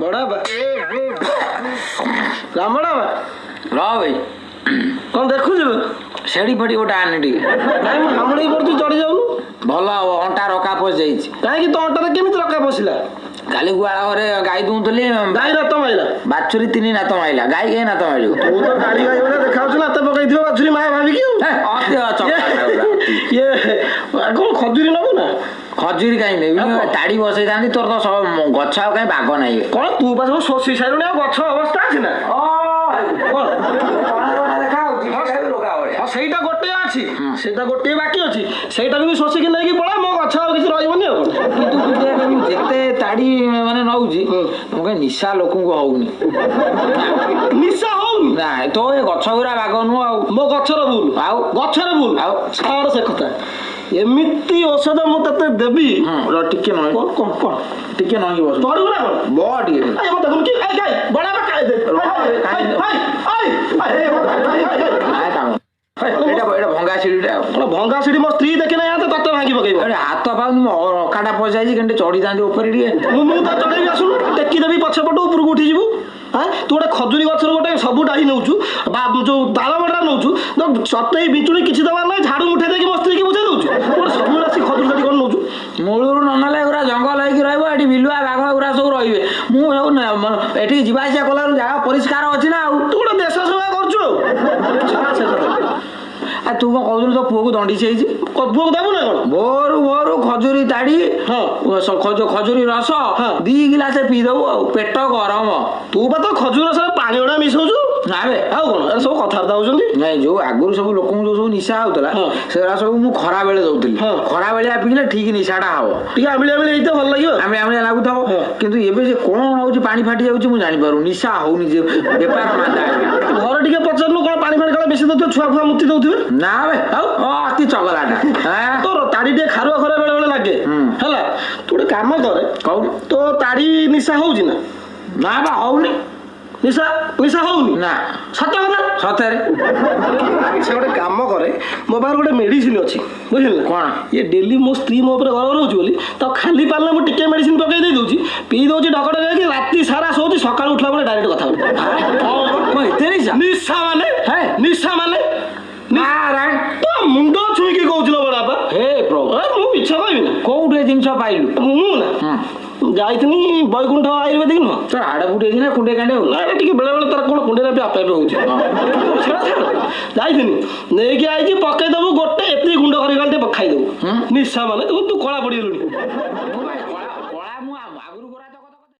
ବଡ ରାମଡା ର ଭାଇ, କଣ ଦେଖୁଛୁ? ସେଢି ଫେଡି ଗୋଟେ ଆଣି ଟିକେ। ନାଇଁ, ମୁଁ ହାମୁଡେଇ ପଡୁଛି, ଚଢି ଯାଉନୁ। ଭଲ ହବ, ଅଣ୍ଟା ରକା ପଶି ଯାଇଛି। କାହିଁକି, ତୋ ଅଣ୍ଟାରେ କେମିତି ରକା ପଶିଲା? କାଲି ଗୁହାଳ ଘରେ ଗାଈ ଦୁହୁଁଥିଲି। ଗାଈ ନାତ ମାଇଲା? ବାଛୁରୀ ତିନି ନାତ ମାଇଲା, ଗାଈ କାହିଁ ନାତ ମାରିବ? ତୁ ତ ଗାଡି ଗାଈ ଭଳିଆ ଦେଖାଯାଉଛୁ, ନାତ ପକେଇଥିବ ବାଛୁରୀ ମା ଭାବିକି। ଆଉ ଇଏ କଣ ଖଜୁରୀ ନବୁ ନା? ଖଜୁରୀ କାହିଁ ନେବି, ତାଡି ବସେଇଥାନ୍ତି। ତୋର ତ ଗଛ ଆଉ କାହିଁ ବାଗ ନାହିଁ। କଣ, ତୁ ପା ସବୁ ଶୋଷି ସାରିଲୁଣି, ଆଉ ଗଛ ଅବସ୍ଥା ଅଛି ନା କଣ? ହଁ, ସେଇଟା ଗୋଟିଏ ଅଛି, ସେଇଟା ଗୋଟିଏ ବାକି ଅଛି, ସେଇଟା ବି ଶୋଷିକି ନେଇକି ପଳା, ମୋ ଗଛ ଆଉ କିଛି ରହିବନି। ଆଉ କିନ୍ତୁ ଯେତେ ତାଡି ମାନେ ନଉଛି, ମୁଁ କାହିଁ ନିଶା ଲୋକଙ୍କୁ ହଉନି। ନିଶା ହଉନି ନା, ତୋ ଏ ଗଛ ଗୁରା ବାଗ ନୁହଁ ଆଉ। ମୋ ଗଛର ଭୁଲ? ଆଉ ଗଛର ଭୁଲ? ଆଉ ଛାଡ଼ ସେ କଥା, ଏମିତି ଔଷଧ ମୁଁ ତତେ ଦେବି। ଟିକେ ନଇଁ, କଣ କଣ? ଟିକେ ନଇଁକି ବସ। ଚଢିବୁ ନା କଣ? ବ ଟିକେ। ଦେଖୁନୁ କି ବଡ। ଏଇଟା ଭଙ୍ଗା ସିଢିଟା। କଣ ଭଙ୍ଗା ସିଢି? ମୋ ସ୍ତ୍ରୀ ଦେଖି ନାହିଁ ତତେ ଭାଙ୍ଗି ପକେଇବ। ହାତ ପାଉନି, ମୋ ରକାଟା ପଶିଯାଇଛି, କେମିତି ଚଢିଥାନ୍ତି ଉପରେ ଟିକେ। ମୁଁ ତା ଚଢେଇବି, ଆସୁନୁ, ଟେକି ଦେବି ପଛ ପଟୁ, ଉପରକୁ ଉଠିଯିବୁ। ହଁ, ତୁ ଗୋଟେ ଖଜୁରୀ ଗଛରୁ ଗୋଟେ ସବୁ ଡାହି ନେଉଛୁ ବା ଯୋଉ ତାଳ ବଡା ନେଉଛୁ, ଚଟେଇ ବିଞ୍ଚୁଣି କିଛି ଦେବାର ନାହିଁ, ଝାଡୁ ମୁଠେଇ ଦେଇକି ମୋ ସ୍ତ୍ରୀକି ବୁଝେଇ ଦଉଛୁ। ଗୋଟେ ସବୁବେଳେ ଆସି ଖଜୁରୀ ଦାଡ଼ି କଣ ନେଉଛୁ? ମୂଳରୁ ନ ନେଲେ ଏଗୁରା ଜଙ୍ଗଲ ହେଇକି ରହିବ, ଏଠି ବିଲୁଆ ବାଘ ଏଗୁରା ସବୁ ରହିବେ। ମୁଁ ସବୁ ଏଠିକି ଯିବା ଆସିବା କଲାରୁ ଜାଗା ପରିଷ୍କାର ଅଛି ନା। ଆଉ ତୁ ଗୋଟେ ଦେଶ ସେବା କରୁଛୁ। ଆଉ ଆଉ ତୁ କଣ କହୁଥିଲୁ, ତୋ ପୁଅକୁ ଦଣ୍ଡିସ୍ ହେଇଛି? ପୁଅକୁ ଦେବୁ ନା କଣ? ଭୋରୁ ଭୋରୁ ଖଜୁରୀ ତାଡ଼ି, ଖଜୁରୀ ରସ 2 ଗିଲାସ ପିଇଦବୁ ଆଉ ପେଟ ଗରମ। ତୁ ବା ତ ଖଜୁରୀ ରସରେ ପାଣି ଗୁଡା ମିଶଉଛୁ। ନା ବେ, ଆଉ କଣ ଏ ସବୁ କଥାବାର୍ତ୍ତା ହଉଛନ୍ତି? ନାଇଁ, ଯୋଉ ଆଗରୁ ସବୁ ଲୋକଙ୍କୁ ଯୋଉ ସବୁ ନିଶା ହଉଥିଲା, ସେଗୁରା ସବୁ ମୁଁ ଖରା ବେଳେ ଦଉଥିଲି। ଖରା ବେଳିଆ ପିଇଲେ ଠିକ ନିଶାଟା ହବ। ଟିକେ ଆମ୍ବିଳି ଆମ୍ବିଳି ହେଇଥିବ, ଭଲ ଲାଗିବ, ଆମ୍ବିଳି ଆମ୍ବିଳିଆ ଲାଗୁଥିବ। କିନ୍ତୁ ଏବେ ଯେ କଣ ହଉଛି, ପାଣି ଫାଟି ଯାଉଛି, ମୁଁ ଜାଣିପାରୁନି, ନିଶା ହଉନି ଯେ ବେପାର ମାନ୍ଦା। ଘରେ ଟିକେ ପଚାରୁନୁ, କଣ ପାଣି ଫାଣି କାଳେ ମିଶେଇ ଦଉଥିବେ, ଛୁଆ ଫୁଆ ମୁତି ଦଉଥିବେ। ନା ବେ, ଆଉ ଅତି ଚଗଲାଟା। ତୋର ତାଡ଼ି ଟିକେ ଖାରୁଆ ଖରା ବେଳେ ବେଳେ ଲାଗେ। ହେଲା, ତୁ ଗୋଟେ କାମ କରେ। କହୁନୁ। ତୋ ତାଡ଼ି ନିଶା ହଉଛି ନା? ନା ବା, ହଉନି। ନିଶା ନିଶା ହଉନି ନା? ସତ କଥା? ସତରେ। ସେ ଗୋଟେ କାମ କରେ, ମୋ ପାଖରେ ଗୋଟେ ମେଡିସିନ ଅଛି, ବୁଝିଲୁ? କଣ? ଇଏ ଡେଲି ମୋ ସ୍ତ୍ରୀ ମୋ ଉପରେ ଗରମ ରହୁଛି ବୋଲି ତ ଖାଲି ପାରିଲେ ମୁଁ ଟିକେ ମେଡିସିନ ପକେଇ ଦେଇ ଦଉଛି, ପିଇ ଦଉଛି, ଢକଟ ଯାଇକି ରାତି ସାରା ଶୋଉଛି, ସକାଳୁ ଉଠିଲା ପରେ ଡାଇରେକ୍ଟ କଥା ହଉଛି। ଏତେ ନିଶା? ନିଶା ମାନେ, ନିଶା ମାନେ ତୋ ମୁଣ୍ଡ ଛୁଇଁକି କହୁଥିଲ ବଡ ବାପା। ହେ ପ୍ରଭୁ, ମୁଁ ମିଛ କହିବି ନା? କୋଉଠୁ ଏ ଜିନିଷ ପାଇଲୁ? ମୁଁ ନା ଯାଇଥିଲି ବୈକୁଣ୍ଠ ଆୟୁର୍ବେଦିକ ନୁହଁ। ତୋର ହାଡ଼ ଫୁଟି ହେଇଛି ନା କୁଣ୍ଡେଇ କାଣ୍ଡେଇ ହଉ? ନା, ଟିକେ ବେଳେ ବେଳେ ତାର କଣ କୁଣ୍ଡେଇ ବି ଆପେ ଆପେ ହଉଛି। ଯାଇଥିଲି, ନେଇକି ଆଇଛି, ପକେଇଦବୁ ଗୋଟେ ଏତିକି ଗୁଣ୍ଡ କରି ଟିକେ ଖାଇଦବୁ, ନିଶା ମାନେ ତୁ କଳା ପଡ଼ିଗଲୁଣି। କଳା ମୁଁ ଆଗରୁ